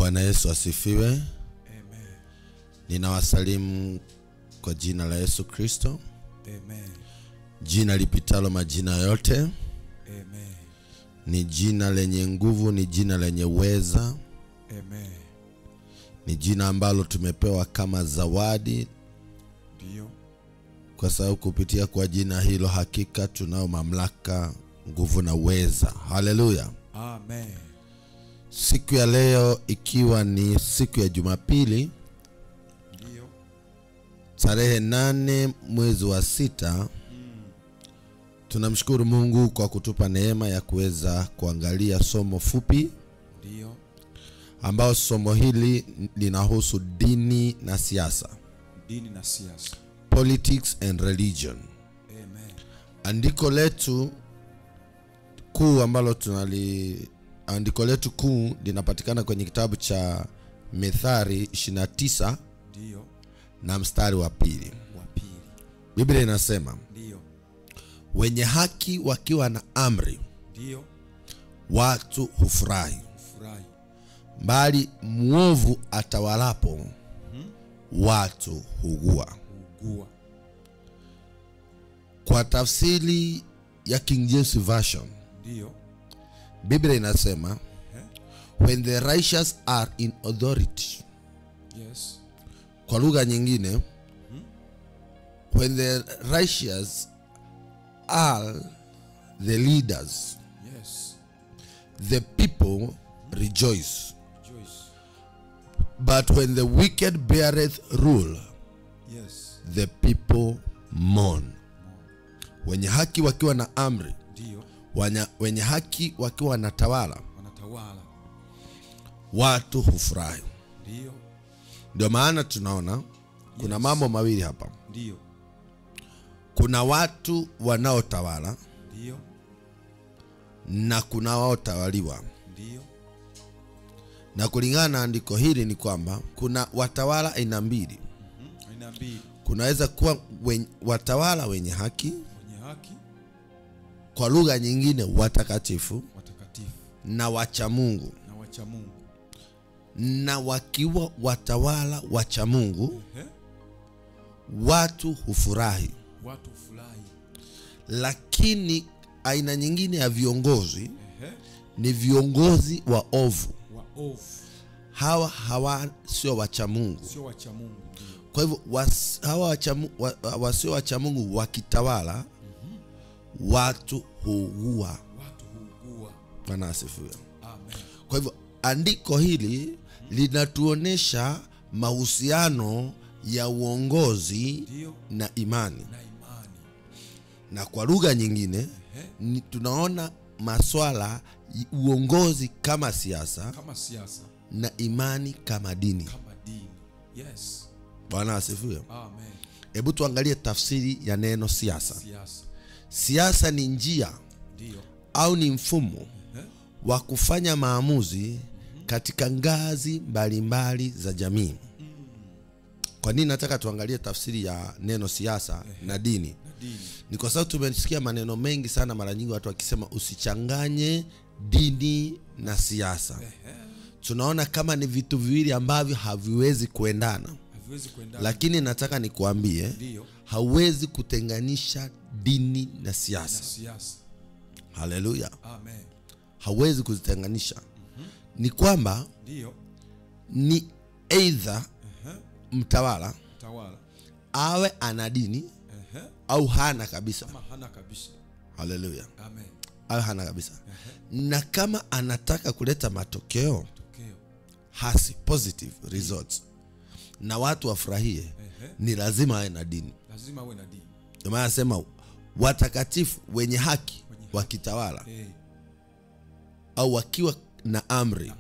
Bwana Yesu asifiwe. Amen. Ninawasalimu kwa jina la Yesu Kristo. Amen. Jina lipitalo majina yote. Amen. Ni jina lenye nguvu, ni jina lenye uweza. Amen. Ni jina ambalo tumepewa kama zawadi. Ndio. Kwa sababu kupitia kwa jina hilo hakika tunao mamlaka, nguvu na uweza. Haleluya. Amen. Siku ya leo ikiwa ni siku ya Jumapili, ndio, tarehe 8 mwezi wa 6, tunamshukuru Mungu kwa kutupa neema ya kuweza kuangalia somo fupi, ndio, ambao somo hili linahusu dini na siasa. Dini na siasa. Politics and religion. Amen. Andiko letu kuu ambalo tunali andiko letu kuu linapatikana kwenye kitabu cha Methali 29, ndio, na mstari wa 2. Wa pili. Biblia inasema, ndio, wenye haki wakiwa na amri, ndio, watu hufurahi, hufurahi, bali muovu atawalapo, watu hugua. Hugua. Kwa tafsiri ya King James Version, ndio, Biblia inasema, when the righteous are in authority. Yes. Kwa lugha nyingine, when the righteous are the leaders, yes, the people rejoice. Rejoice. But when the wicked beareth rule, yes, the people mourn. Wenye haki wakiwa na amri, ndio, wenye haki wakiwa na tawala, wanatawala, watu hufurahi. Ndio. Ndio maana tunaona kuna mambo mawili hapa. Ndio. Kuna watu wanaotawala, ndio, na kuna wanaotawaliwa. Ndio. Na kulingana na andiko hili ni kwamba kuna watawala aina mbili. Aina mbili. Kunaweza kuwa watawala wenye haki, wenye haki, kwa lugha nyingine watakatifu, watakatifu, na wacha Mungu. Na wacha Mungu. Na wakiwa watawala wacha Mungu, watu hufurahi. Watu hufurahi. Lakini aina nyingine ya viongozi ni viongozi wa ovu. Wa ovu. Hawa sio wacha Mungu. Sio wacha Mungu. Kwa hivyo hawa wasio wacha Mungu wakitawala, watu huugua. Watu huugua. Bwana asifiwe. Amen. Kwa hivyo andiko hili linatuonesha mahusiano ya uongozi na imani. Na imani. Na kwa lugha nyingine, tunaona maswala uongozi kama siasa, kama siasa, na imani kama dini. Kama dini. Yes. Bwana asifiwe. Amen. Hebu tuangalie tafsiri ya neno siasa. Siasa. Siasa ni njia, ndio, au ni mfumo wa kufanya maamuzi katika ngazi mbalimbali za jamii. Kwa nini nataka tuangalie tafsiri ya neno siasa na dini? Na dini. Ni kwa sababu tumesikia maneno mengi sana mara nyingi watu wakisema usichanganye dini na siasa. Tunaona kama ni vitu viwili ambavyo haviwezi kuendana. Haviwezi kuendana. Lakini nataka nikuambie, hauwezi kutenganisha dini na siasa. Na siasa. Haleluya. Amen. Hauwezi kuzitenganisha. Ni kwamba ndio, ni either mtawala awe ana dini au hana kabisa. Kama hana kabisa. Haleluya. Amen. Awe hana kabisa. Na kama anataka kuleta matokeo hasi, positive results, na watu wafurahie, ni lazima awe na dini. Lazima awe na dini. Ndio maana nasema watakatifu wenye haki wakitawala, au wakiwa na amri,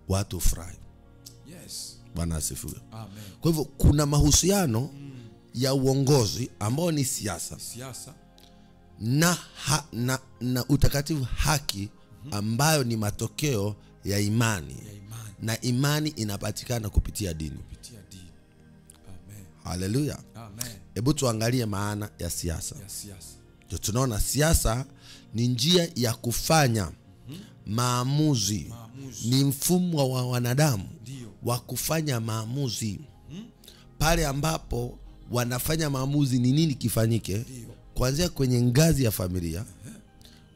watu hufurahi. Yes. Bwana asifiwe. Amen. Kwa hivyo kuna mahusiano ya uongozi ambao ni siasa, siasa, na utakatifu haki, ambayo ni matokeo ya imani. Ya imani. Na imani inapatikana kupitia dini. Kupitia dini. Amen. Haleluya. Amen. Hebu tuangalie maana ya siasa. Ya siasa. Tunaona siasa ni njia ya kufanya Maamuzi. Maamuzi. Ni mfumo wa wanadamu wa kufanya maamuzi. Pale ambapo wanafanya maamuzi ni nini kifanyike, kuanzia kwenye ngazi ya familia,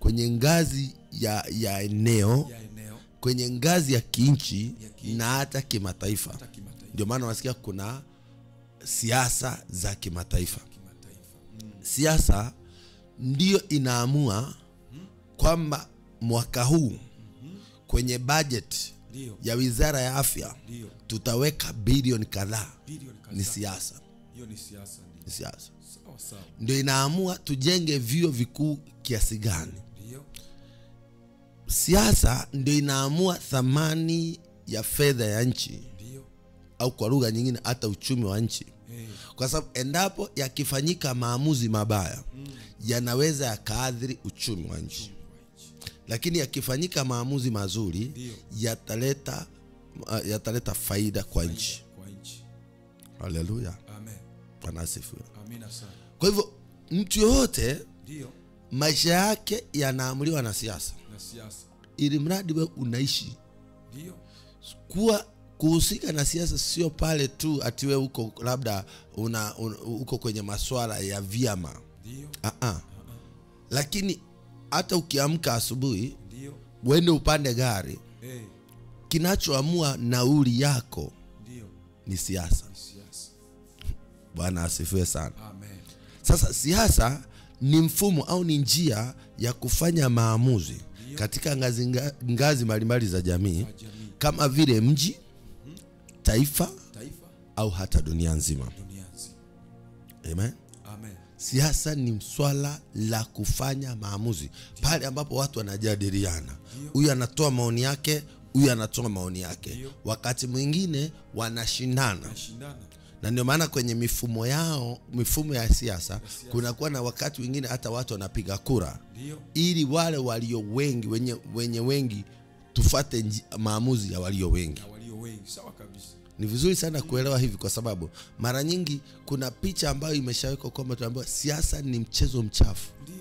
kwenye ngazi ya eneo, kwenye ngazi ya kinchi na hata kimataifa. Ndio maana unasikia kuna siasa za kimataifa. Siasa ndio inaamua kwamba mwaka huu kwenye budget ya Wizara ya Afya tutaweka bilioni kadhaa. Ni siasa. Hiyo ni siasa. Ni siasa. Sawa sawa. Ndio inaamua tujenge vyuo vikuu kiasi gani. Ndio. Siasa ndio inaamua thamani ya fedha ya nchi. Ndio. Au kwa lugha nyingine hata uchumi wa nchi. Kwa sababu endapo yakifanyika maamuzi mabaya, yanaweza yakaathiri uchumi wa nchi. Lakini yakifanyika maamuzi mazuri, yataleta faida kwa nchi. Haleluya. Amen. Bwana asifiwe. Amina sana. Kwa hivyo mtu yote ndio maisha yake yanaamuliwa na siasa. Na siasa. Ili mradi wewe unaishi. Ndio. Kuwa kuhusika na siasa sio pale tu ati wewe uko labda uko kwenye masuala ya vyama. Ndio. Lakini hata ukiamka asubuhi, ndio, uende upande gari, kinachoamua nauli yako ndio ni siasa. Ni siasa. Bwana asifiwe sana. Amen. Sasa siasa ni mfumo au ni njia ya kufanya maamuzi katika ngazi mbalimbali za jamii, kama vile mji, taifa, au hata dunia nzima. Amen. Amen. Siasa ni swala la kufanya maamuzi pale ambapo watu wanajadiliana. Huyu anatoa maoni yake, huyu anatoa maoni yake. Wakati mwingine wanashindana. Na ndio maana kwenye mifumo yao, mifumo ya siasa, kunakuwa na wakati wengine hata watu wanapiga kura ili wale walio wengi, wenye wengi tufate maamuzi ya walio wengi. Sawa kabisa. Ni vizuri sana kuelewa hivi, kwa sababu mara nyingi kuna picha ambayo imeshawekwa kwamba tunaambiwa siasa ni mchezo mchafu. Ndio.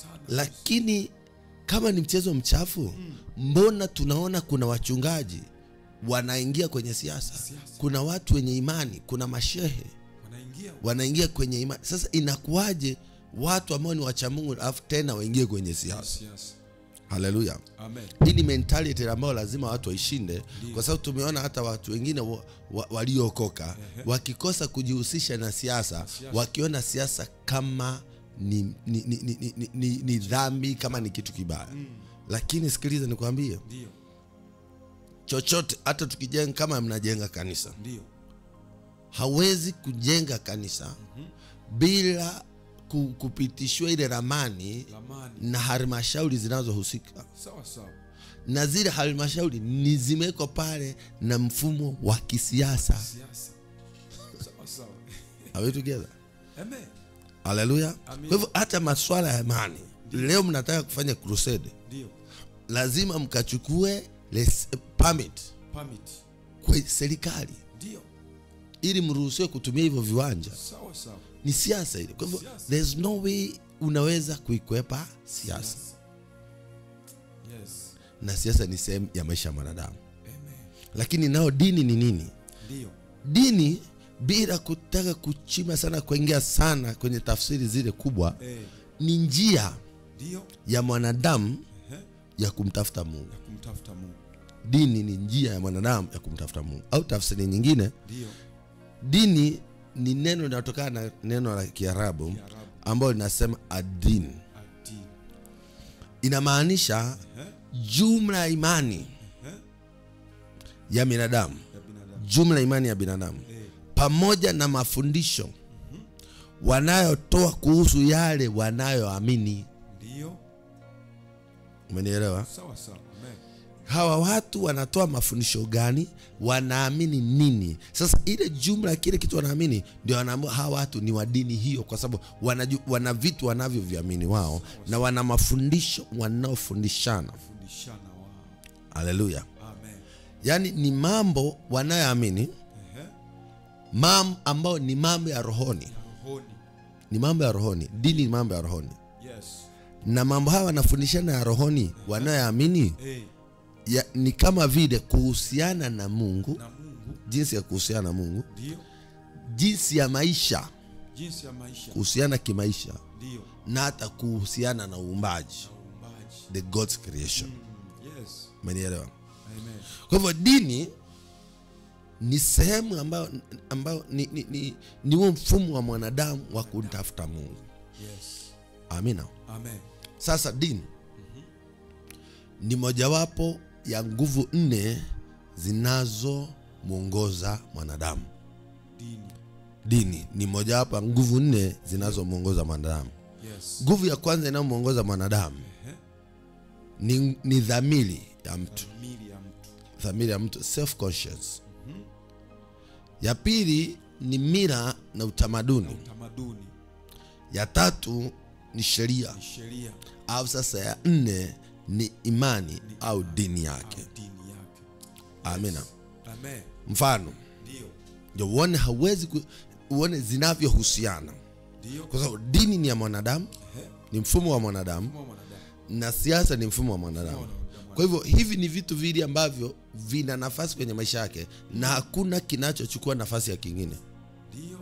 Sana. Lakini kama ni mchezo mchafu, mbona tunaona kuna wachungaji wanaingia kwenye siasa? Kuna watu wenye imani, kuna mashehe wanaingia kwenye imani. Sasa inakuwaje watu ambao ni wacha Mungu alafu tena waingie kwenye siasa? Haleluya. Amen. Hii ni mentality ambayo lazima watu waishinde, kwa sababu tumeona hata watu wengine waliookoka wakikosa kujihusisha na siasa, wakiona siasa kama ni dhambi, kama ni kitu kibaya. Lakini sikiliza nikwambie. Ndio. Chochote hata tukijenga, kama mnajenga kanisa, ndio, hawezi kujenga kanisa bila kupitishwa ile ramani na halmashauri zinazohusika. Sawa sawa. Na zile halmashauri ni zimewekwa pale na mfumo wa kisiasa. Sawa sawa. Are we together? Amen. Hallelujah. Kwa hivyo hata masuala ya imani, leo mnataka kufanya crusade, ndio, lazima mkachukue permit kwa serikali, ndio, ili mruhusiwe kutumia hivyo viwanja. Sawa sawa. Ni siasa ile. Kwa hivyo there's no way unaweza kuikwepa siasa. Yes. Na siasa ni sehemu ya maisha ya mwanadamu. Amen. Lakini nao dini ni nini? Ndio. Dini, bila kutaka kuchima sana, kuingia sana kwenye tafsiri zile kubwa, ni njia ndio ya mwanadamu ya kumtafuta Mungu. Ya kumtafuta Mungu. Dini ni njia ya mwanadamu ya kumtafuta Mungu. Au tafsiri nyingine, ndio, dini ni neno linalotokana na neno la Kiarabu ambalo linasema adin. Inamaanisha jumla ya imani ya binadamu. Jumla imani ya binadamu pamoja na mafundisho wanayotoa kuhusu yale wanayoamini. Ndio. Umenielewa? Sawa sawa. Amen. Hawa watu wanatoa mafundisho gani? Wanaamini nini? Sasa ile jumla kile kitu wanaamini ndio wanaamua hawa watu ni wa dini hiyo, kwa sababu wana vitu wanavyoviamini wao na wana mafundisho wanaofundishana. Fundishana wao. Haleluya. Amen. Yaani ni mambo wanayoamini, mambo ambayo ni mambo ya rohoni. Rohoni. Ni mambo ya rohoni. Dini ni mambo ya rohoni. Yes. Na mambo haya wanafundishana ya rohoni wanayoamini ni kama vile kuhusiana na Mungu, jinsi ya kuhusiana na Mungu, ndio, jinsi ya maisha, jinsi ya maisha, kuhusiana kimaisha, ndio, na hata kuhusiana na uumbaji, the God's creation. Yes. Umenielewa? Amen. Kwa hivyo dini ni sehemu ambayo ni huo mfumo wa mwanadamu wa kumtafuta Mungu. Yes. Amina. Amen. Sasa dini ni mojawapo ya nguvu nne zinazomuongoza mwanadamu. Dini ni mojawapo ya nguvu nne zinazomuongoza mwanadamu. Yes. Nguvu ya kwanza inayomuongoza mwanadamu ni dhamiri ya mtu. Dhamiri ya mtu, self conscience. Ya pili ni mila na utamaduni. Ya tatu ni sheria. Au sasa ya nne ni imani au dini yake. Amina. Amen. Mfano, ndio uone hauwezi uone zinavyohusiana. Kwa sababu dini ni ya mwanadamu, ni mfumo wa mwanadamu, na siasa ni mfumo wa mwanadamu. Kwa hivyo hivi ni vitu viwili ambavyo vina nafasi kwenye maisha yake na hakuna kinachochukua nafasi ya kingine. Ndio.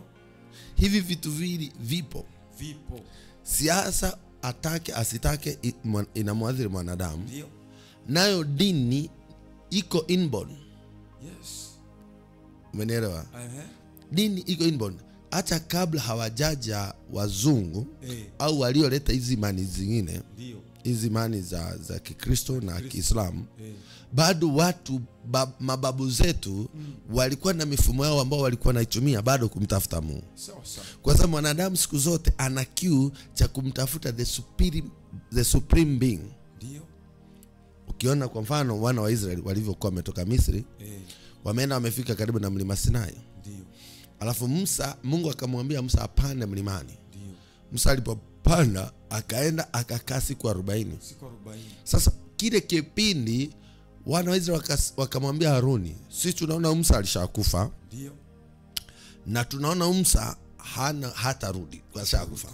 Hivi vitu viwili vipo. Siasa atake asitake inamwathiri mwanadamu. Ndio. Nayo dini iko inborn. Yes. Umenielewa? Dini iko inborn. Hata kabla hawajaja wazungu au walioleta hizi imani zingine, hizi imani za Kikristo na Kiislamu, bado watu mababu zetu walikuwa na mifumo yao ambao walikuwa wanaitumia bado kumtafuta Mungu. Kwa sababu mwanadamu siku zote ana kiu cha kumtafuta the supreme being. Ndio. Ukiona kwa mfano wana wa Israeli walivyokuwa wametoka Misri, wameenda wamefika karibu na mlima Sinai. Ndio. Alafu Mungu akamwambia Musa apande mlimani. Ndio. Musa alipopanda akaenda akakaa siku 40. Siku 40. Sasa kile kipindi wana wa Israeli wakamwambia Haruni, sisi tunaona Musa alishakufa. Ndio. Na tunaona Musa hana hatarudi kwa ashakufa.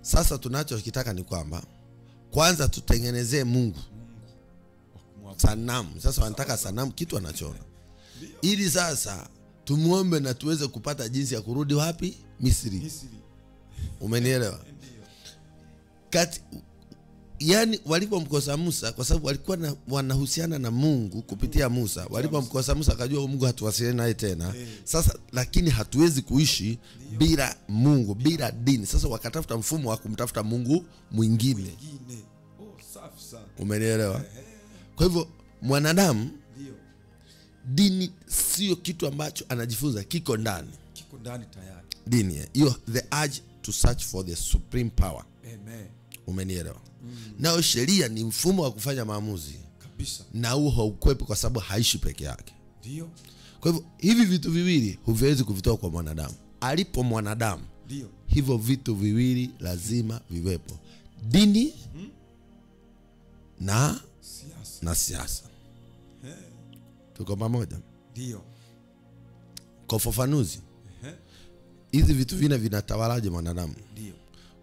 Sasa tunachokitaka ni kwamba kwanza tutengenezee Mungu sanamu. Sasa wanataka sanamu, kitu anachoona. Ili sasa tumuombe na tuweze kupata jinsi ya kurudi wapi? Misri. Umenielewa? Yani walipomkosa Musa, kwa sababu walikuwa wanahusiana na Mungu kupitia Musa. Walipomkosa Musa akajua Mungu hatuwasiliani naye tena. Sasa lakini hatuwezi kuishi bila Mungu, bila dini. Sasa wakatafuta mfumo wa kumtafuta Mungu mwingine. Oh, safi sana. Umenielewa? Kwa hivyo mwanadamu, dini sio kitu ambacho anajifunza, kiko ndani. Kiko ndani tayari. Dini hiyo, the urge to search for the supreme power. Amen. Umenielewa? Nao sheria ni mfumo wa kufanya maamuzi kabisa. Na huo haukwepi kwa sababu haishi peke yake. Ndio. Kwa hivyo hivi vitu viwili huviwezi kuvitoa kwa mwanadamu. Alipo mwanadamu, ndio, hivyo vitu viwili lazima viwepo. Dini na siasa. Na siasa. Tuko pamoja? Ndio. Kwa ufafanuzi, hizi vitu vina vinatawalaje mwanadamu? Ndio.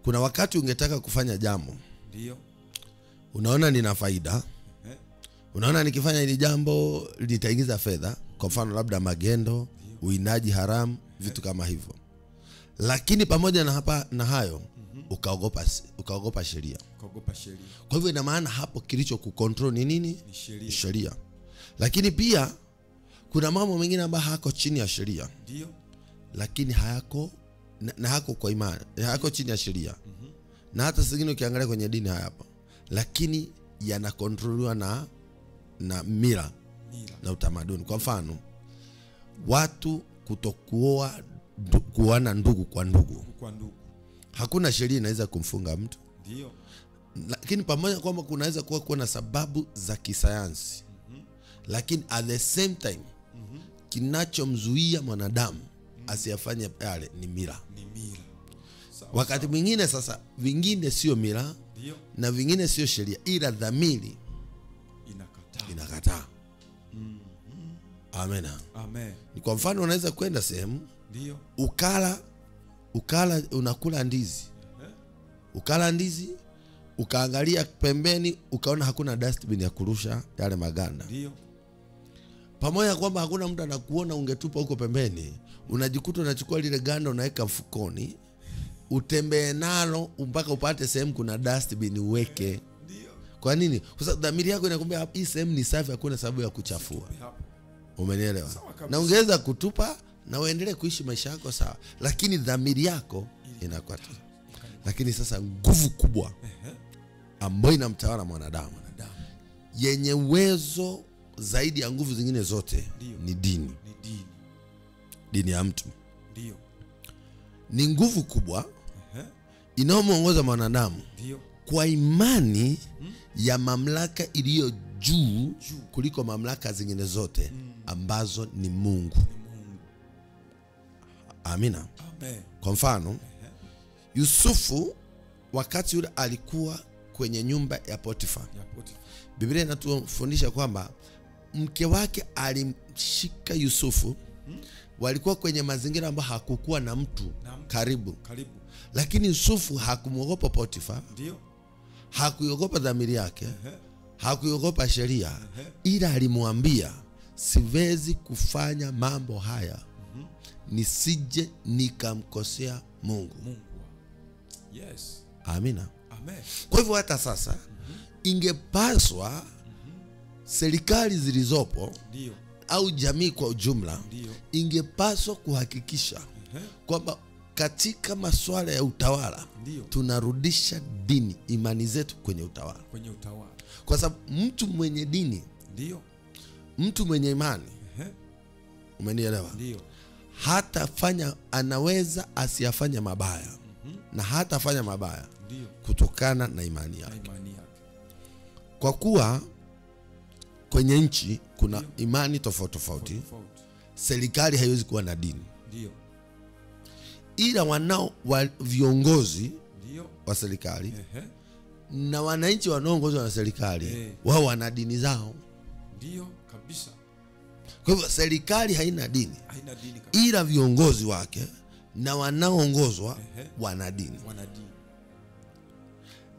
Kuna wakati ungetaka kufanya jambo, ndio, unaona nina faida, unaona nikifanya hili jambo litaingiza fedha, kwa mfano labda magendo, uinaji haramu, vitu kama hivyo. Lakini pamoja na hapa na hayo, ukaogopa sheria. Ukaogopa sheria. Kwa hivyo ina maana hapo kilicho kucontrol ni nini? Ni sheria. Sheria. Lakini pia kuna mambo mengine ambayo hayako chini ya sheria. Ndio. Lakini hayako na hayako kwa imani, hayako chini ya sheria. Na hata zingine ukiangalia kwenye dini hayapo. Lakini yanakontroliwa na mila na utamaduni. Kwa mfano, watu kutokuoa kuoana ndugu kwa ndugu. Kwa ndugu. Hakuna sheria inaweza kumfunga mtu. Ndio. Lakini pamoja kwamba kunaweza kuwa na sababu za kisayansi. Lakini at the same time, kinachomzuia mwanadamu asiyafanye yale ni mila. Ni mila. Sawa. Wakati mwingine sasa vingine sio mila, ndio, na vingine sio sheria, ila dhamiri inakataa. Inakataa. Amena. Amen. Ni kwa mfano unaweza kwenda sehemu, ndio, ukala unakula ndizi. Ukala ndizi, Ukaangalia pembeni ukaona hakuna dustbin ya kurusha yale maganda. Ndio. Pamoja kwamba hakuna mtu anakuona ungetupa huko pembeni, unajikuta unachukua lile ganda unaweka mfukoni, utembee nalo mpaka upate sehemu kuna dustbin uweke. Ndio. Kwa nini? Kwa sababu dhamiri yako inakwambia hii sehemu ni safi, hakuna sababu ya kuchafua. Umenielewa? Na ungeweza kutupa na uendelee kuishi maisha yako sawa, lakini dhamiri yako inakuwa. Lakini sasa nguvu kubwa ambayo inamtawala mwanadamu, yenye uwezo zaidi ya nguvu zingine zote, ni dini. Ni dini. Dini ya mtu. Ndio. Ni nguvu kubwa inayomuongoza mwanadamu kwa imani ya mamlaka iliyo juu kuliko mamlaka zingine zote ambazo ni Mungu. Amina. Amen. Kwa mfano, Yusufu wakati yule alikuwa kwenye nyumba ya Potifa. Biblia inatufundisha kwamba mke wake alimshika Yusufu. Walikuwa kwenye mazingira ambayo hakukuwa na mtu karibu. Lakini Yusufu hakumwogopa Potifa. Ndio. Hakuogopa dhamiri yake. Hakuogopa sheria. Ila alimwambia, siwezi kufanya mambo haya nisije nikamkosea Mungu. Yes. Amina. Amen. Kwa hivyo hata sasa ingepaswa serikali zilizopo au jamii kwa ujumla ingepaswa kuhakikisha kwamba katika masuala ya utawala tunarudisha dini, imani zetu kwenye utawala. Kwenye utawala. Kwa sababu mtu mwenye dini, ndio, mtu mwenye imani, umenielewa? Ndio. Hatafanya, anaweza asiyafanya mabaya. Na hatafanya mabaya ndio, kutokana na imani yake. Kwa kuwa kwenye nchi kuna imani tofauti tofauti, serikali haiwezi kuwa na dini. Ndio. Ila wanao viongozi wa serikali na wananchi wanaoongozwa na serikali, wao wana dini zao. Ndio kabisa. Kwa hivyo serikali haina dini. Haina dini kabisa. Ila viongozi wake na wanaoongozwa wana dini. Wana dini.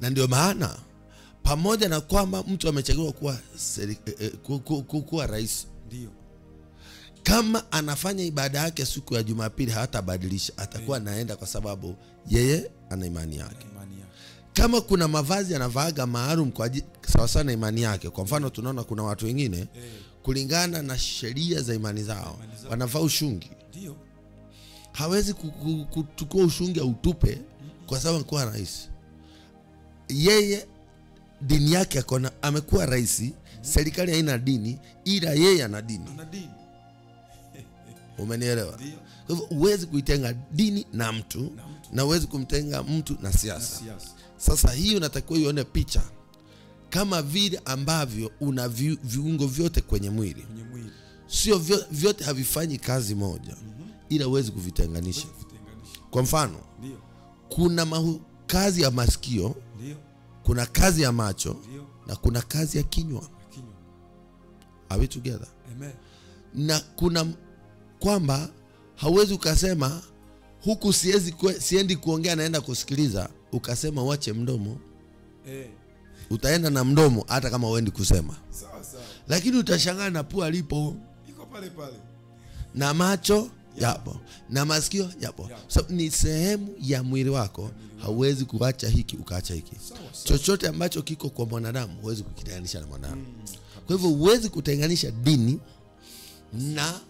Na ndio maana pamoja na kwamba mtu amechaguliwa kuwa kuwa rais, ndio, kama anafanya ibada yake siku ya Jumapili hatabadilisha, atakuwa anaenda kwa sababu yeye ana imani yake. Kama kuna mavazi anavaaga maalum kwa sawa sawa na imani yake. Kwa mfano tunaona kuna watu wengine kulingana na sheria za imani zao wanavaa ushungi. Ndio. Hawezi kuchukua ushungi au utupe kwa sababu amekuwa rais. Yeye dini yake akona, amekuwa rais, serikali haina dini ila yeye ana dini. Ana dini. Umenielewa? Kwa hivyo huwezi kuitenga dini na mtu, na huwezi kumtenga mtu na siasa. Sasa hii unatakiwa uione picha kama vile ambavyo una viungo vyote kwenye mwili. Sio vyote havifanyi kazi moja, ila huwezi kuvitenganisha. Kwa mfano, kuna kazi ya masikio, kuna kazi ya macho, na kuna kazi ya kinywa. Are we together? Amen. Na kuna kwamba hauwezi ukasema huku siendi kuongea naenda kusikiliza, ukasema uache mdomo. Utaenda na mdomo hata kama uendi kusema. Sawa sawa. Lakini utashangaa na pua lipo. Iko pale pale. Na macho yapo, na masikio yapo. So, ni sehemu ya mwili wako, hauwezi kuacha hiki ukaacha hiki. Chochote ambacho kiko kwa mwanadamu huwezi kukitenganisha na mwanadamu. Kwa hivyo huwezi kutenganisha dini na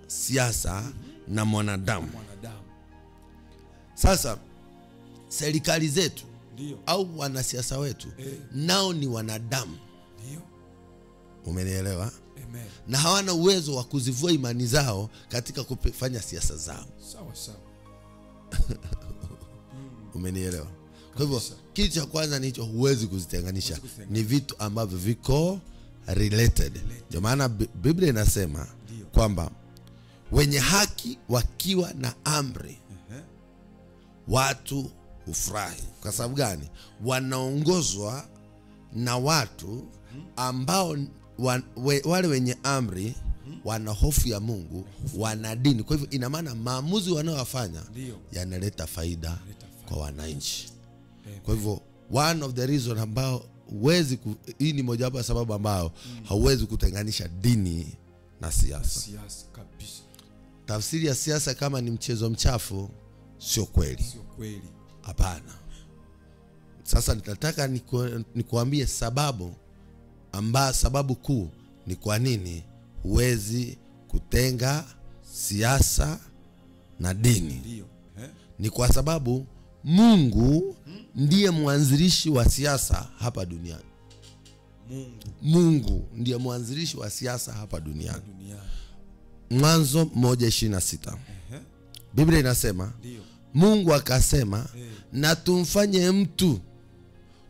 siasa na mwanadamu. Sasa serikali zetu au wanasiasa wetu nao ni wanadamu. Ndio. Umenielewa? Amen. Na hawana uwezo wa kuzivua imani zao katika kufanya siasa zao. Sawa sawa. Umenielewa? Kwa hivyo kitu cha kwanza ni hicho, huwezi kuzitenganisha. Ni vitu ambavyo viko related. Ndio maana Biblia inasema kwamba wenye haki wakiwa na amri watu hufurahi. Kwa sababu gani? Wanaongozwa na watu ambao wale wenye amri wana hofu ya Mungu, wana dini. Kwa hivyo ina maana maamuzi wanayofanya yanaleta faida kwa wananchi. Kwa hivyo One of the reason ambao huwezi, hii ni mojawapo ya sababu ambao hauwezi kutenganisha dini na siasa. Siasa kabisa. Tafsiri ya siasa kama ni mchezo mchafu sio kweli. Sio kweli. Hapana. Sasa nitataka nikuambie sababu ambayo, sababu kuu ni kwa nini huwezi kutenga siasa na dini. Ndio. Ni kwa sababu Mungu ndiye mwanzilishi wa siasa hapa duniani. Mungu ndiye mwanzilishi wa siasa hapa duniani. Mwanzo 1:26. Biblia inasema, ndio, Mungu akasema, na tumfanye mtu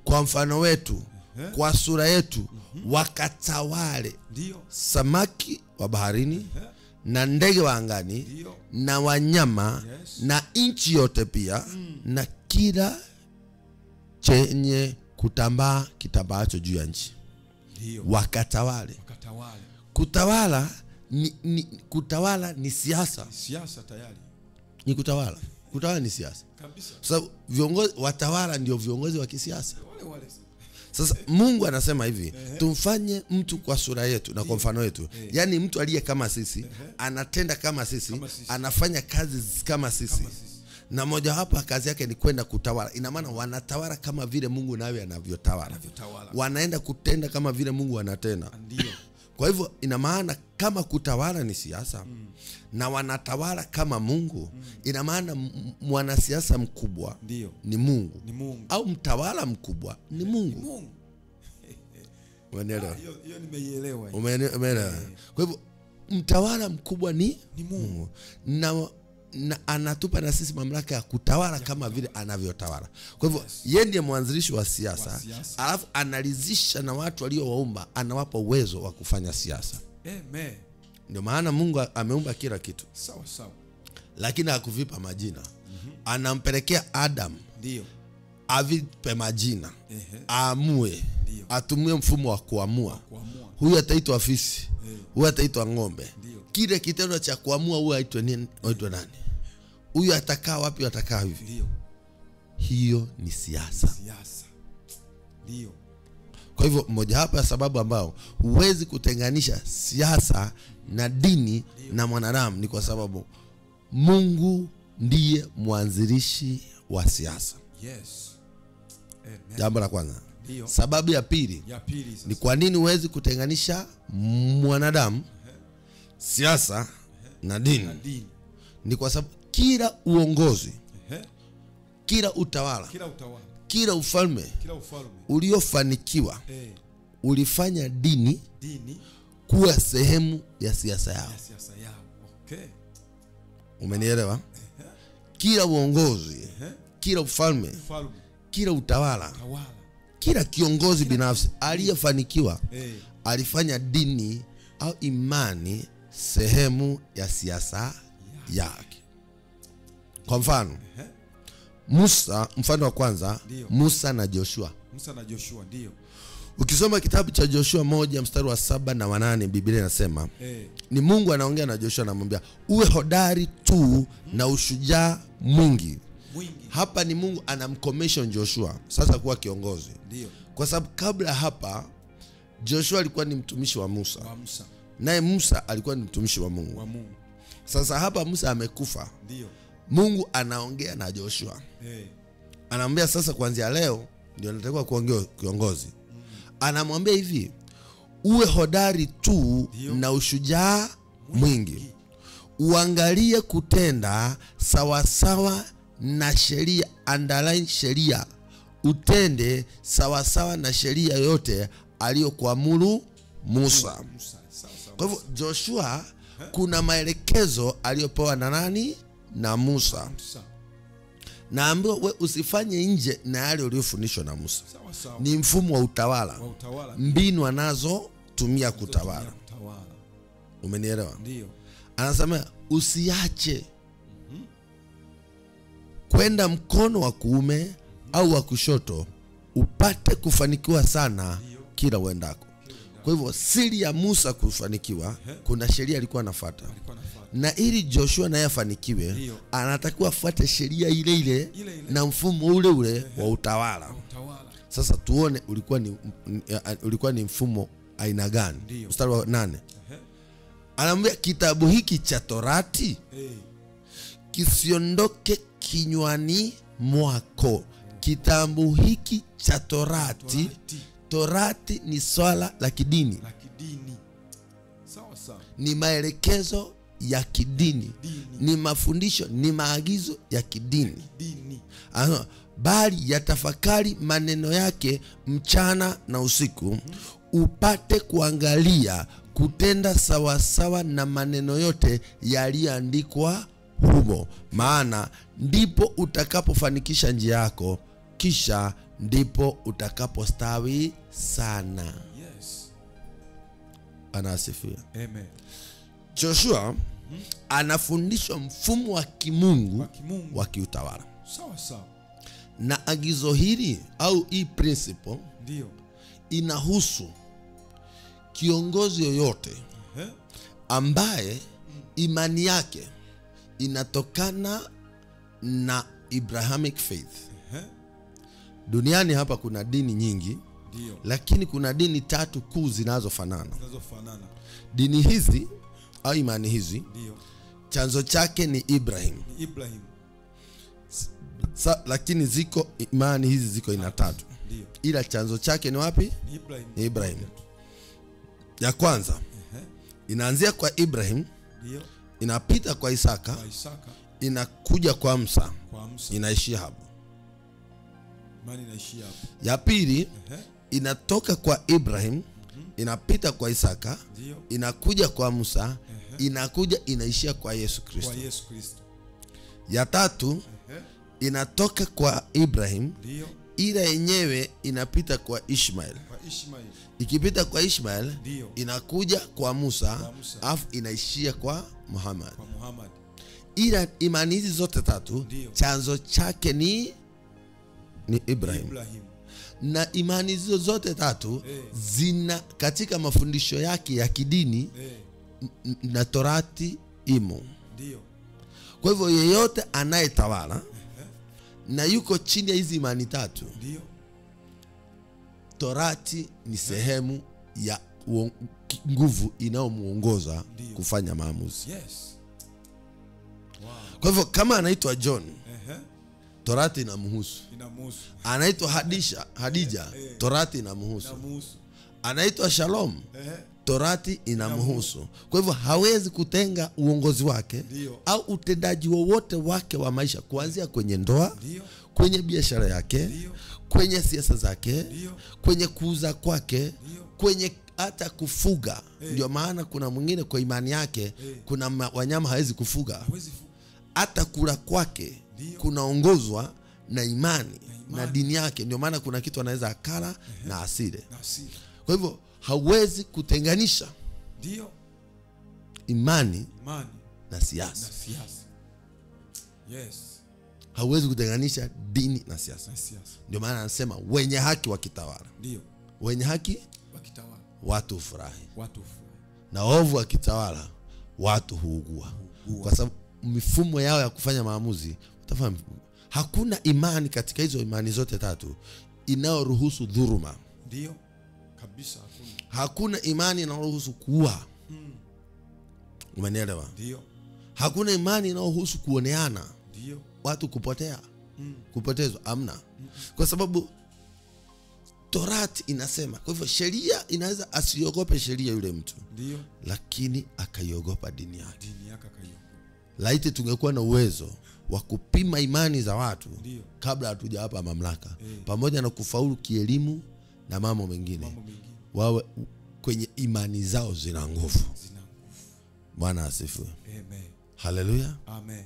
kwa mfano wetu, kwa sura yetu, wakatawale ndio, samaki wa baharini na ndege wa angani, ndio, na wanyama, yes, na nchi yote pia, na kila chenye kutambaa kitambaacho juu ya nchi. Ndio. Wakatawale. Wakatawale. Kutawala kutawala ni siasa. Siasa tayari. Ni kutawala. Kutawala ni siasa. Kabisa. Sasa viongozi watawala ndio viongozi wa kisiasa. Wale wale. Sasa Mungu anasema hivi, tumfanye mtu kwa sura yetu na kwa mfano wetu. Yaani mtu aliye kama sisi, anatenda kama sisi, anafanya kazi kama sisi. Na moja wapo kazi yake ni kwenda kutawala. Ina maana wanatawala kama vile Mungu nawe anavyotawala. Wanaenda kutenda kama vile Mungu anatenda. Ndio. Kwa hivyo ina maana kama kutawala ni siasa, na wanatawala kama Mungu, ina maana mwanasiasa mkubwa ndio ni Mungu. Ni Mungu. Au mtawala mkubwa ni Mungu. Mungu. Umeelewa? Hiyo nimeielewa. Umeelewa? Kwa hivyo mtawala mkubwa ni Mungu. Na anatupa na sisi mamlaka ya kutawala kama vile anavyotawala. Kwa hivyo yeye ndiye mwanzilishi wa siasa, alafu analizisha na watu aliowaumba, anawapa uwezo wa kufanya siasa. Amen. Ndio maana Mungu ameumba kila kitu. Sawa sawa. Lakini hakuvipa majina. Anampelekea Adam. Ndio. Avipe majina. Aamue. Atumie mfumo wa kuamua. Huyu ataitwa fisi. Huyu ataitwa ng'ombe. Kile kitendo cha kuamua huyu aitwe nini, aitwe nani? Huyu atakaa wapi, atakaa hivi. Ndio. Hiyo ni siasa. Siasa. Ndio. Kwa hivyo moja hapa ya sababu ambao huwezi kutenganisha siasa na dini na mwanadamu ni kwa sababu Mungu ndiye mwanzilishi wa siasa. Yes. Amen. Jambo la kwanza. Ndio. Sababu ya pili, sasa ni kwa nini huwezi kutenganisha mwanadamu, siasa na dini? Ni kwa sababu kila uongozi, kila utawala, kila ufalme uliofanikiwa ulifanya dini kuwa sehemu ya siasa yao. Okay. Umenielewa? Kila uongozi, kila ufalme, kila utawala, kila kiongozi binafsi aliyefanikiwa alifanya dini au imani sehemu ya siasa yake. Kwa mfano, Musa, mfano wa kwanza, Musa na Joshua. Musa na Joshua, ndio. Ukisoma kitabu cha Joshua 1 mstari wa 7 na 8, Biblia inasema ni Mungu anaongea na Joshua, anamwambia uwe hodari tu na ushujaa mwingi. Hapa ni Mungu anamcommission Joshua sasa kuwa kiongozi. Ndio. Kwa sababu kabla hapa Joshua alikuwa ni mtumishi wa Musa. Naye Musa alikuwa ni mtumishi wa Mungu. Sasa hapa Musa amekufa. Ndio. Mungu anaongea na Joshua. Anamwambia sasa kuanzia leo ndio natakiwa kuwa kiongozi. Anamwambia hivi, uwe hodari tu na ushujaa mwingi. Uangalie kutenda sawasawa na sheria, underline sheria. Utende sawasawa na sheria yote aliyokuamuru Musa. Kwa hivyo Joshua kuna maelekezo aliyopewa na nani? Na Musa. Naambiwa we usifanye nje na yale uliyofundishwa na Musa. Ni mfumo wa utawala. Mbinu anazo tumia kutawala. Umenielewa? Ndio. Anasema usiache kwenda mkono wa kuume au wa kushoto, upate kufanikiwa sana kila uendako. Kwa hivyo siri ya Musa kufanikiwa, kuna sheria alikuwa anafuata. Na ili Joshua naye afanikiwe, anatakiwa afuate sheria ile ile na mfumo ule ule wa utawala. Sasa tuone ulikuwa ni mfumo aina gani. Mstari wa 8. Anamwambia kitabu hiki cha Torati kisiondoke kinywani mwako. Kitabu hiki cha Torati. Torati ni swala la kidini. La kidini. Sawa sawa. Ni maelekezo ya kidini. Ni mafundisho, ni maagizo ya kidini. Bali yatafakari maneno yake mchana na usiku, upate kuangalia kutenda sawasawa na maneno yote yaliyoandikwa humo, maana ndipo utakapofanikisha njia yako, kisha ndipo utakapostawi sana. Yes. Anasifiwa. Amen. Joshua anafundishwa mfumo wa kimungu wa kiutawala. Sawa sawa. Na agizo hili au hii principle ndio inahusu kiongozi yoyote ambaye imani yake inatokana na Abrahamic faith. Duniani hapa kuna dini nyingi, ndio, lakini kuna dini tatu kuu zinazofanana. Dini hizi au imani hizi, ndio, chanzo chake ni Ibrahim. Ni Ibrahim. Lakini ziko imani hizi ziko ina tatu. Ndio. Ila chanzo chake ni wapi? Ni Ibrahim. Ni Ibrahim. Ya kwanza inaanzia kwa Ibrahim, ndio, inapita kwa Isaka, inakuja kwa Musa, inaishia hapo. Imani inaishia hapo. Ya pili inatoka kwa Ibrahim, inapita kwa Isaka, ndio, inakuja kwa Musa, inakuja inaishia kwa Yesu Kristo. Kwa Yesu Kristo. Ya tatu inatoka kwa Ibrahim, ndio, ila yenyewe inapita kwa Ishmael. Kwa Ishmael. Ikipita kwa Ishmael, ndio, inakuja kwa Musa, afu inaishia kwa Muhammad. Kwa Muhammad. Ila imani hizi zote tatu, ndiyo, chanzo chake ni Ibrahim. Ibrahim. Na imani hizo zote tatu zina katika mafundisho yake ya kidini na Torati imo. Ndio. Kwa hivyo yeyote anayetawala na yuko chini ya hizi imani tatu, ndio, Torati ni sehemu ya nguvu inayomuongoza kufanya maamuzi. Yes. Wow. Kwa hivyo kama anaitwa John, Torati inamhusu. Anaitwa Hadija, Torati inamhusu. Anaitwa Shalom, Torati inamhusu. Kwa hivyo hawezi kutenga uongozi wake au utendaji wowote wake wa maisha, kuanzia kwenye ndoa, kwenye biashara yake, kwenye siasa zake, kwenye kuuza kwake, kwenye hata kufuga. Ndio maana kuna mwingine kwa imani yake, kuna wanyama hawezi kufuga. Hata kula kwake kunaongozwa na imani na dini yake. Ndio maana kuna kitu anaweza akala na asile. Kwa hivyo hawezi kutenganisha ndio imani na siasa. Yes. Hawezi kutenganisha dini na siasa. Ndio maana anasema wenye haki wakitawala. Ndio. Wenye haki wakitawala, watu hufurahi. Watu hufurahi. Na ovu wakitawala, watu huugua. Kwa sababu mifumo yao ya kufanya maamuzi, utafahamu hakuna imani katika hizo imani zote tatu inayoruhusu dhuluma. Ndio. Kabisa hakuna. Hakuna imani inayoruhusu kuua. Umenielewa? Ndio. Hakuna imani inayoruhusu kuoneana. Ndio. Watu kupotea. Kupotezwa hamna. Kwa sababu Torati inasema. Kwa hivyo sheria inaweza asiogope sheria yule mtu. Ndio. Lakini akaiogopa dini yake. Dini yake akaiogopa. Laiti tungekuwa na uwezo wa kupima imani za watu, kabla hatujawapa mamlaka, pamoja na kufaulu kielimu na mambo mengine, wawe kwenye imani zao zina nguvu. Bwana asifiwe. Amen. Haleluya. Amen.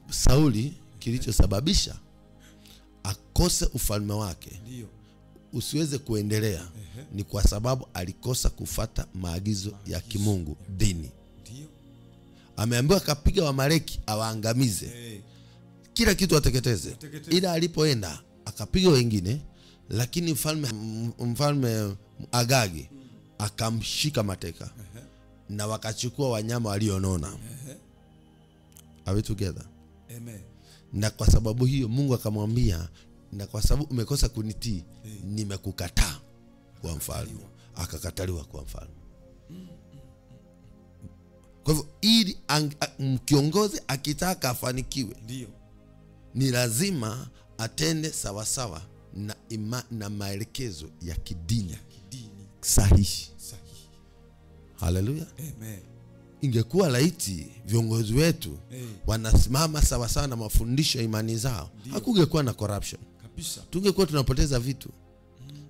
Sauli kilichosababisha akose ufalme wake, ndio, usiweze kuendelea, ni kwa sababu alikosa kufata maagizo ya kimungu, dini. Ndio. Ameambiwa akapiga Wamaleki awaangamize, kila kitu ateketeze. Ila alipoenda akapiga wengine, lakini mfalme Agagi akamshika mateka, na wakachukua wanyama walionona. Are we together? Amen. Na kwa sababu hiyo Mungu akamwambia Na kwa sababu umekosa kunitii, nimekukataa kuwa mfalme. Akakataliwa kuwa mfalme. Kwa hivyo ili kiongozi akitaka afanikiwe, ndio, ni lazima atende sawasawa na maelekezo ya kidini sahihi. Haleluya. Amen. Ingekuwa laiti viongozi wetu wanasimama sawasawa na mafundisho ya imani zao, hakungekuwa na corruption kabisa. Tungekuwa tunapoteza vitu.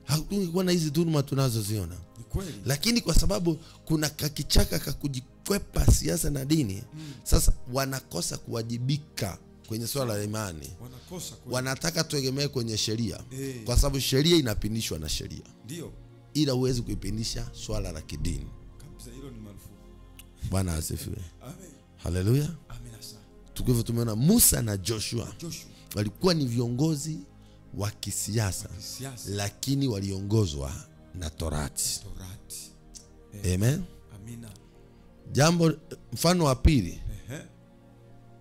Hakungekuwa na hizi dhuluma tunazoziona. Ni kweli. Lakini kwa sababu kuna kakichaka kakujikwepa siasa na dini, sasa wanakosa kuwajibika kwenye swala la imani. Wanakosa kweli. Wanataka tuegemee kwenye sheria, kwa sababu sheria inapindishwa na sheria. Ndio. Ila huwezi kuipindisha swala la kidini. Kabisa, hilo ni marufuku. Bwana asifiwe. Amen. Haleluya. Amina sana. Tukivyo tumeona Musa na Joshua walikuwa ni viongozi wa kisiasa, lakini waliongozwa na Torati. Amen. Amina. Jambo, mfano wa pili,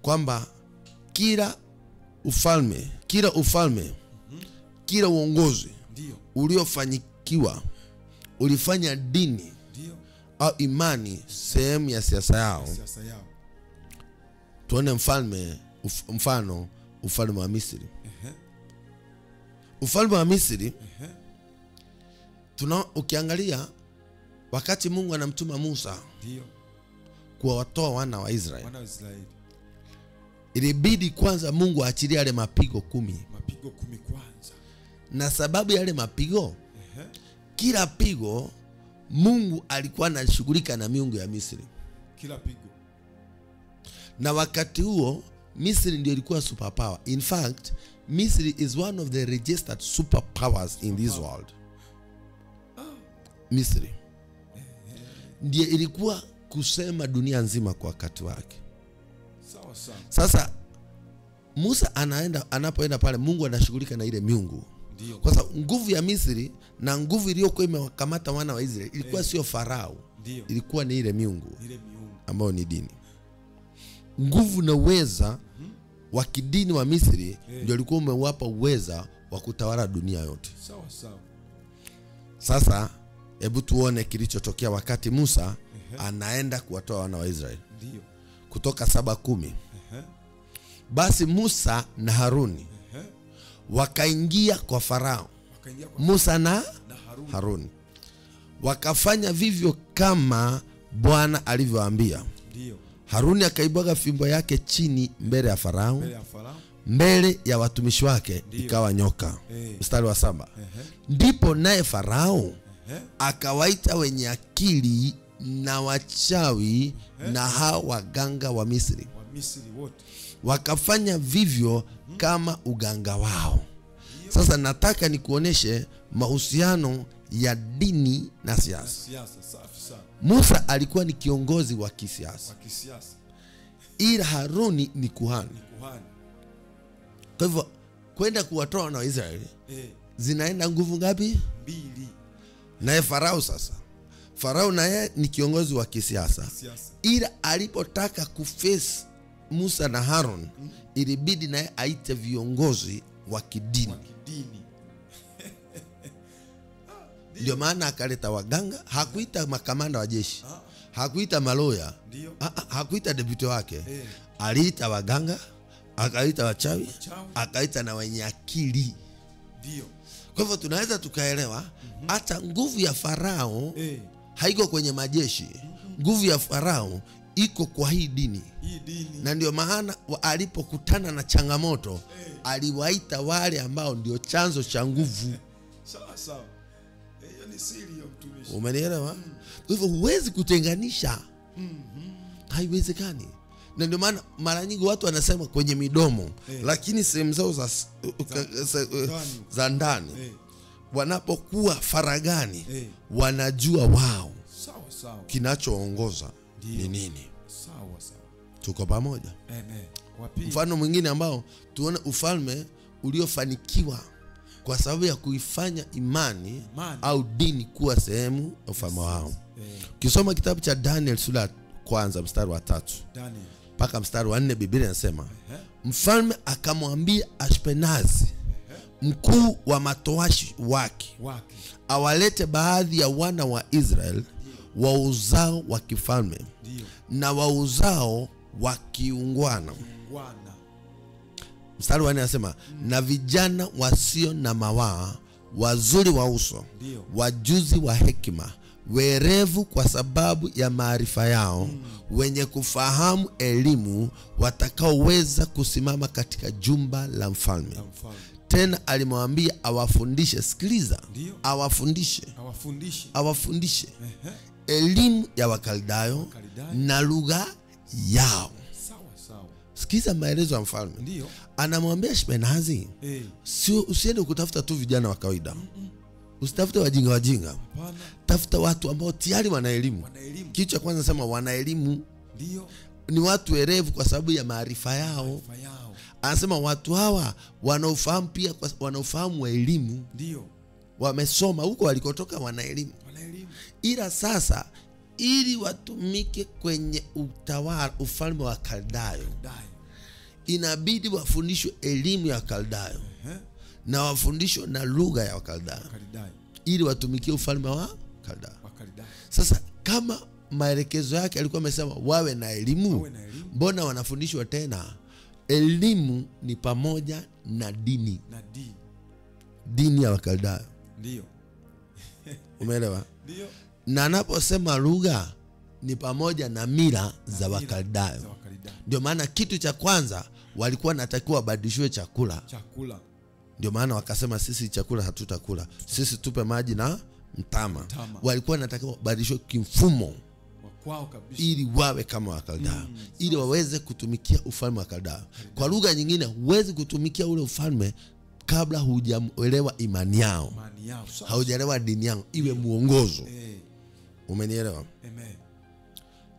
kwamba kila ufalme, kila uongozi uliofanyikiwa ulifanya dini au imani sehemu ya siasa yao. Tuone mfano ufalme wa Misri. Ufalme wa Misri, ukiangalia wakati Mungu anamtuma Musa kuwatoa wana wa Israeli, ilibidi kwanza Mungu aachilie yale mapigo 10. Mapigo 10 kwanza. Na sababu yale mapigo, kila pigo Mungu alikuwa anashughulika na miungu ya Misri. Kila pigo. Na wakati huo Misri ndio ilikuwa superpower. In fact, Misri is one of the registered superpowers in this world. Misri ndiye ilikuwa kusema dunia nzima kwa wakati wake. Sawa sawa. Sasa Musa anapoenda pale, Mungu anashughulika na ile miungu. Kwa sababu nguvu ya Misri na nguvu iliyokuwa imewakamata wana wa Israeli ilikuwa sio Farao. Ilikuwa ni ile miungu ambayo ni dini. Nguvu na uweza wa kidini wa Misri ndio ulikuwa umewapa uweza wa kutawala dunia yote. Sawa sawa. Sasa hebu tuone kilichotokea wakati Musa anaenda kuwatoa wana wa Israeli. Ndio. Kutoka 7:10. Basi Musa na Haruni wakaingia kwa Farao. Musa na Haruni wakafanya vivyo kama Bwana alivyoambia. Ndio. Haruni akaibwaga fimbo yake chini mbele ya Farao, mbele ya watumishi wake, ikawa nyoka. Mstari wa 7. Ndipo naye Farao akawaita wenye akili na wachawi na hao waganga wa Misri. Wote wakafanya vivyo kama uganga wao. Sasa nataka nikuoneshe mahusiano ya dini na siasa. Musa alikuwa ni kiongozi wa kisiasa, ila Haruni ni kuhani. Kwa hivyo kwenda kuwatoa na Israeli zinaenda nguvu ngapi? 2. Naye Farao sasa, Farao naye ni kiongozi wa kisiasa, ila alipotaka kuface Musa na Harun, ilibidi naye aite viongozi wa kidini. Ndio maana akaleta waganga. Hakuita makamanda wa jeshi, hakuita maloya, hakuita deputy wake. Aliita waganga, akaita wachawi, akaita na wenye akili. Ndio. Kwa hivyo tunaweza tukaelewa hata nguvu ya Farao haiko kwenye majeshi. Nguvu ya Farao iko kwa hii dini. Na ndio maana alipokutana na changamoto, aliwaita wale ambao ndio chanzo cha nguvu. Sawa sawa. Hiyo ni siri ya mtumishi. Umenielewa? Kwa hivyo huwezi kutenganisha. Haiwezekani. Na ndio maana mara nyingi watu wanasema kwenye midomo, lakini sehemu zao za ndani wanapokuwa faragani, wanajua wao sawa sawa kinachoongoza ni nini. Sawa sawa. Tuko pamoja. Amen. Wapi? Mfano mwingine ambao tuone ufalme uliofanikiwa kwa sababu ya kuifanya imani au dini kuwa sehemu ya ufalme wao. Ukisoma kitabu cha Daniel sura kwanza mstari wa 3 mpaka mstari wa 4, Biblia inasema mfalme akamwambia Ashpenazi mkuu wa matoashi wake awalete baadhi ya wana wa Israel wa uzao wa kifalme na wa uzao wa kiungwana. Mstari wa 4 anasema na vijana wasio na mawaa, wazuri wa uso, wajuzi wa hekima, werevu kwa sababu ya maarifa yao, wenye kufahamu elimu, watakaoweza kusimama katika jumba la mfalme. Tena alimwambia awafundishe, sikiliza, awafundishe elimu ya Wakaldayo na lugha yao. Sikiza maelezo ya mfalme. Anamwambia Ashpenazi, sio usiende kutafuta tu vijana wa kawaida. Usitafute wajinga. Tafuta watu ambao tayari wana elimu. Kitu cha kwanza sema wana elimu. Ndio. Ni watu werevu kwa sababu ya maarifa yao. Anasema watu hawa wanaofahamu pia, wanaofahamu elimu. Ndio. Wamesoma huko walikotoka, wana elimu. Ila sasa ili watumike kwenye utawala ufalme wa Kaldayo, inabidi wafundishwe elimu ya Kaldayo na wafundishwe na lugha ya Wakaldayo ili watumikie ufalme wa Kaldayo. Sasa kama maelekezo yake alikuwa amesema wawe na elimu, mbona wanafundishwa tena? Elimu ni pamoja na dini. Dini ya Wakaldayo. Ndio. Umeelewa? Ndio. Na anaposema lugha ni pamoja na mila za Wakaldayo. Ndio maana kitu cha kwanza walikuwa wanatakiwa wabadilishwe chakula. Ndio maana wakasema sisi chakula hatutakula, sisi tupe maji na mtama. Walikuwa wanatakiwa wabadilishwe kimfumo kwao kabisa, ili wawe kama Wakaldayo, ili waweze kutumikia ufalme wa Kaldayo. Kwa lugha nyingine, huwezi kutumikia ule ufalme kabla hujaelewa imani yao, haujaelewa dini yao, iwe muongozo. Umenielewa? Amen.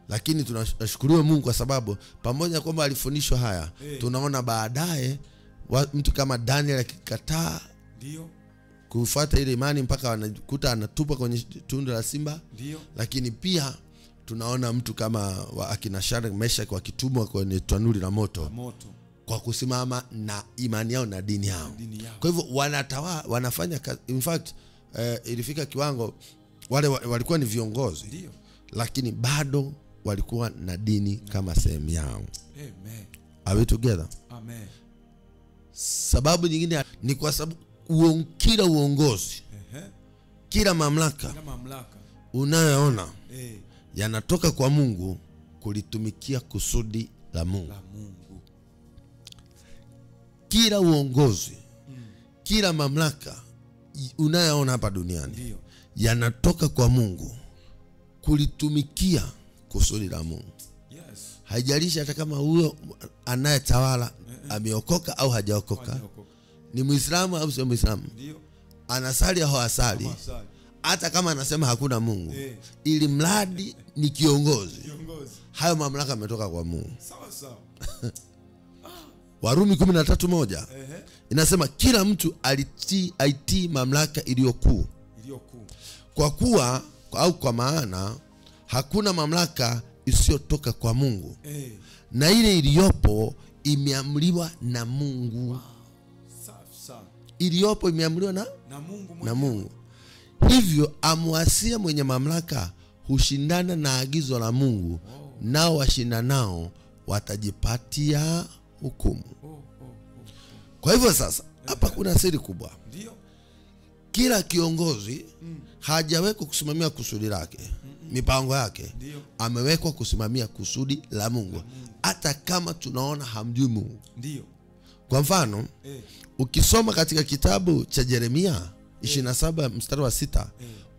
Lakini tunashukuru Mungu kwa sababu pamoja kwamba alifundishwa haya, tunaona baadaye mtu kama Daniel akikataa ndio kufuata ile imani mpaka anakuta anatupa kwenye tundu la simba. Ndio. Lakini pia tunaona mtu kama akina Shadrach, Meshach wakitumwa kwenye tanuri la moto kwa kusimama na imani yao na dini yao. Kwa hivyo wanatawala, wanafanya, in fact ilifika kiwango wale walikuwa ni viongozi. Ndio. Lakini bado walikuwa na dini kama sehemu yao. Amen. Are we together? Amen. Sababu nyingine ni kwa sababu kila uongozi, kila mamlaka unayoona yanatoka kwa Mungu kulitumikia kusudi la Mungu. Kila uongozi, kila mamlaka unayoona hapa duniani yanatoka kwa Mungu kulitumikia kusudi la Mungu. Yes. Haijalishi hata kama huyo anayetawala ameokoka au hajaokoka, ni Muislamu au sio Muislamu, anasali au hasali, hata kama anasema hakuna Mungu, ili mradi ni kiongozi, hayo mamlaka yametoka kwa Mungu. Sawa sawa. Warumi 13:1 inasema kila mtu aitii mamlaka iliyokuu, kwa kuwa au kwa maana hakuna mamlaka isiyotoka kwa Mungu, na ile iliyopo imeamriwa na Mungu. Wow. Safi sana. Iliyopo imeamriwa na Mungu, na Mungu. Hivyo amwasia mwenye mamlaka hushindana na agizo la Mungu, nao washindanao watajipatia hukumu. Kwa hivyo sasa hapa kuna siri kubwa. Ndio. Kila kiongozi hajawekwa kusimamia kusudi lake, mipango yake. Ndiyo. Amewekwa kusimamia kusudi la Mungu, hata kama tunaona hamjui Mungu. Ndio. Kwa mfano, ukisoma katika kitabu cha Yeremia 27 mstari wa 6,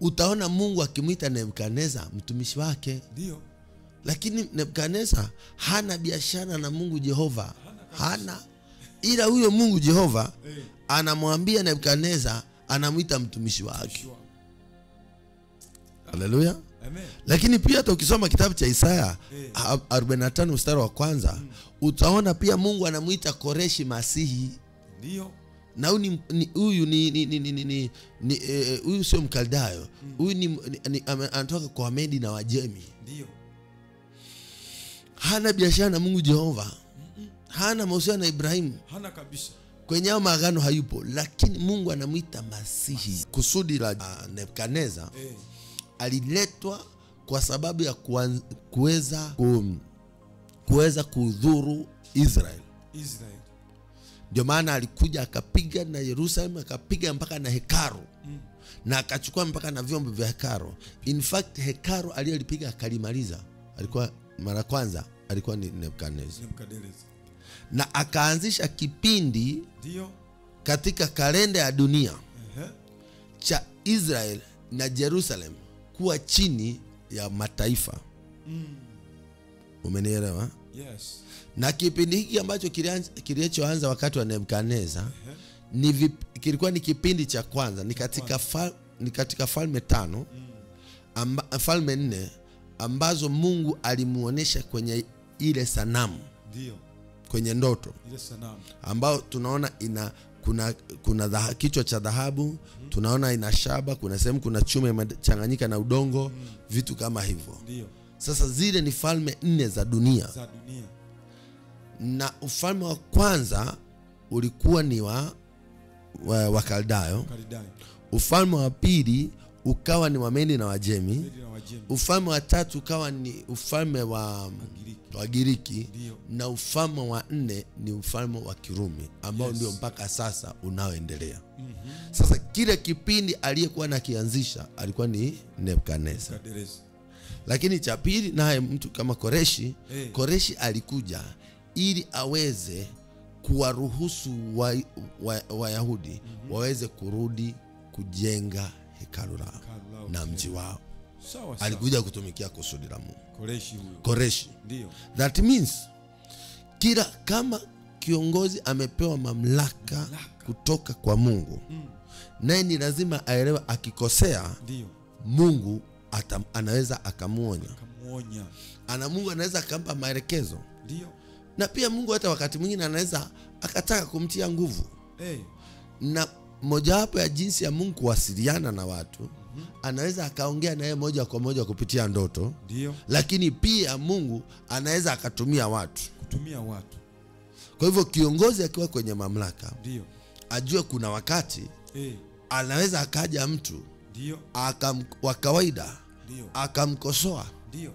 utaona Mungu akimuita Nebukadneza mtumishi wake. Ndio. Lakini Nebukadneza hana biashara na Mungu Jehova, hana. Ila huyo Mungu Jehova anamwambia Nebukadneza, anamuita mtumishi wake. Haleluya. Amen. Lakini pia hata ukisoma kitabu cha Isaya 45 mstari wa kwanza, utaona pia Mungu anamuita Koreshi Masihi. Ndio. Na huyu huyu sio Mkaldayo. Huyu ni anatoka kwa Wamedi na Wajemi. Ndio. Hana biashara na Mungu Jehova. Hana mahusiano na Ibrahimu. Hana kabisa. Kwenye hayo maagano hayupo, lakini Mungu anamuita Masihi. Kusudi la Nebukadneza aliletwa kwa sababu ya kuweza kudhuru Israel. Ndio maana alikuja akapiga na Yerusalemu, akapiga mpaka na hekalu. Na akachukua mpaka na vyombo vya hekalu. In fact hekalu aliyolipiga akalimaliza alikuwa mara kwanza alikuwa ni Nebukadneza. Na akaanzisha kipindi ndio katika kalenda ya dunia cha Israel na Jerusalem kuwa chini ya mataifa. Umenielewa? Yes. Na kipindi hiki ambacho kilichoanza wakati wa Nebukadneza kilikuwa ni kipindi cha kwanza, ni katika falme 5, falme 4 ambazo Mungu alimuonesha kwenye ile sanamu. Ndio. Kwenye ndoto. Ile sanamu ambao tunaona ina kuna kichwa cha dhahabu, tunaona ina shaba, kuna sehemu kuna chuma imechanganyika na udongo, vitu kama hivyo. Ndio. Sasa zile ni falme 4 za dunia. Za dunia. Na ufalme wa kwanza ulikuwa ni wa Wakaldayo. Ufalme wa pili ukawa ni wa Medi na Wajemi. Ufalme wa tatu ukawa ni ufalme wa Wagiriki. Na ufalme wa 4 ni ufalme wa Kirumi ambao ndio mpaka sasa unaoendelea. Sasa kile kipindi aliyekuwa anakianzisha alikuwa ni Nebukadneza. Lakini cha pili naye mtu kama Koreshi, Koreshi alikuja ili aweze kuwaruhusu Wayahudi waweze kurudi kujenga hekalu lao na mji wao. Sawa. Alikuja kutumikia kusudi la Mungu. Koreshi huyo. Koreshi. Ndio. That means kila kama kiongozi amepewa mamlaka kutoka kwa Mungu, naye ni lazima aelewe akikosea, ndio, Mungu anaweza akamuonya. Mungu anaweza akampa maelekezo. Ndio. Na pia Mungu hata wakati mwingine anaweza akataka kumtia nguvu. Na mojawapo ya jinsi ya Mungu kuwasiliana na watu, anaweza akaongea naye moja kwa moja kupitia ndoto. Ndio. Lakini pia Mungu anaweza akatumia watu. Kutumia watu. Kwa hivyo kiongozi akiwa kwenye mamlaka, ndio, ajue kuna wakati anaweza akaja mtu, ndio, wa kawaida, ndio, akamkosoa, ndio,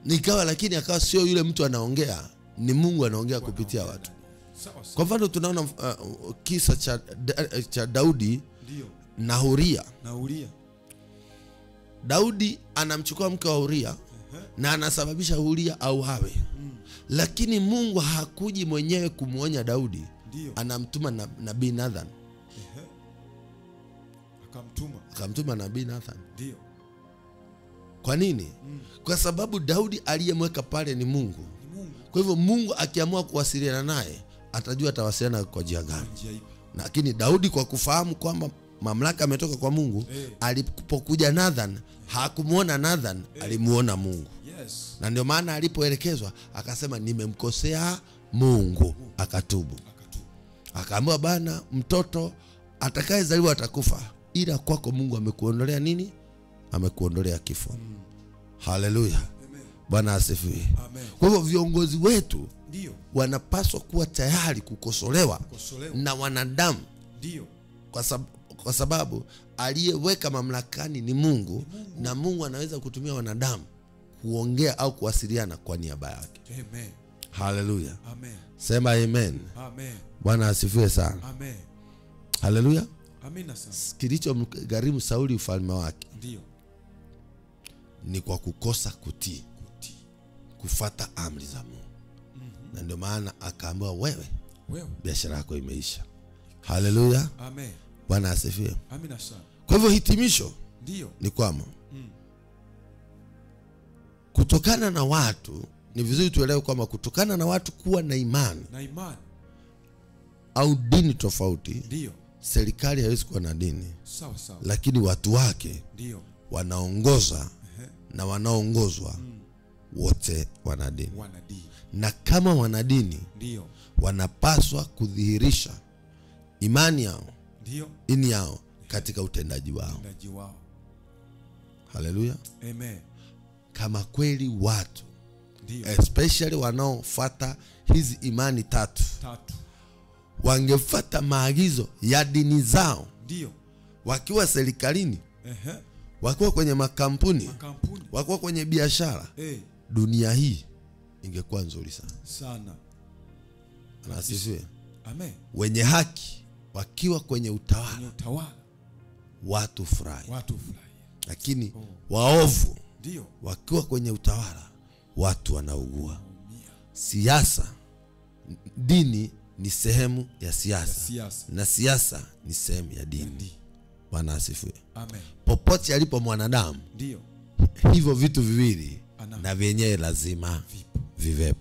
nikawa, lakini akawa sio yule mtu anaongea, ni Mungu anaongea kupitia watu. Sawa. Kwa mfano tunaona kisa cha Daudi, ndio, na Uria. Daudi anamchukua mke wa Uria na anasababisha Uria auawe. Lakini Mungu hakuji mwenyewe kumuonya Daudi. Ndio. Anamtuma nabii Nathan. Akamtuma nabii Nathan. Ndio. Kwa nini? Kwa sababu Daudi aliyemweka pale ni Mungu. Kwa hivyo Mungu akiamua kuwasiliana naye, atajua atawasiliana kwa njia gani. Lakini Daudi kwa kufahamu kwamba mamlaka ametoka kwa Mungu, alipokuja Nathan, hakumuona Nathan, alimuona Mungu. Yes. Na ndio maana alipoelekezwa akasema nimemkosea Mungu, akatubu. Akaambiwa bana, mtoto atakayezaliwa atakufa, ila kwako Mungu amekuondolea nini? Amekuondolea kifo. Haleluya. Bwana asifiwe. Kwa hivyo viongozi wetu ndio wanapaswa kuwa tayari kukosolewa na wanadamu. Ndio. Kwa sababu aliyeweka mamlakani ni Mungu, na Mungu anaweza kutumia wanadamu kuongea au kuwasiliana kwa niaba yake. Amen. Haleluya. Amen. Sema amen. Amen. Bwana asifiwe sana. Amen. Haleluya. Amina sana. Kilichomgharimu Sauli ufalme wake, ndio, ni kwa kukosa kutii, kufuata amri za Mungu. Na ndio maana akaambiwa wewe biashara yako imeisha. Haleluya. Amen. Bwana asifiwe. Amina sana. Kwa hivyo hitimisho ndio ni kwamba kutokana na watu, ni vizuri tuelewe kwamba kutokana na watu kuwa na imani au dini tofauti, ndio, serikali haiwezi kuwa na dini. Sawa sawa. Lakini watu wake ndio wanaongoza na wanaongozwa wote wana dini. Na kama wana dini, ndio, wanapaswa kudhihirisha imani yao, ndio, dini yao katika utendaji wao. Haleluya. Amen. Kama kweli watu, ndio, especially wanaofuata hizi imani tatu, Wangefuata maagizo ya dini zao. Ndio. Wakiwa serikalini, wakiwa kwenye makampuni, wakiwa kwenye biashara, dunia hii ingekuwa nzuri sana. Sana. Na asifiwe. Amen. Wenye haki wakiwa kwenye utawala, watu furahi. Watu furahi. Lakini waovu ndio wakiwa kwenye utawala, watu wanaugua. Siasa, dini ni sehemu ya siasa, na siasa ni sehemu ya dini. Bwana asifiwe. Amen. Popote alipo mwanadamu, ndio hivyo vitu viwili na vyenyewe lazima vivepo.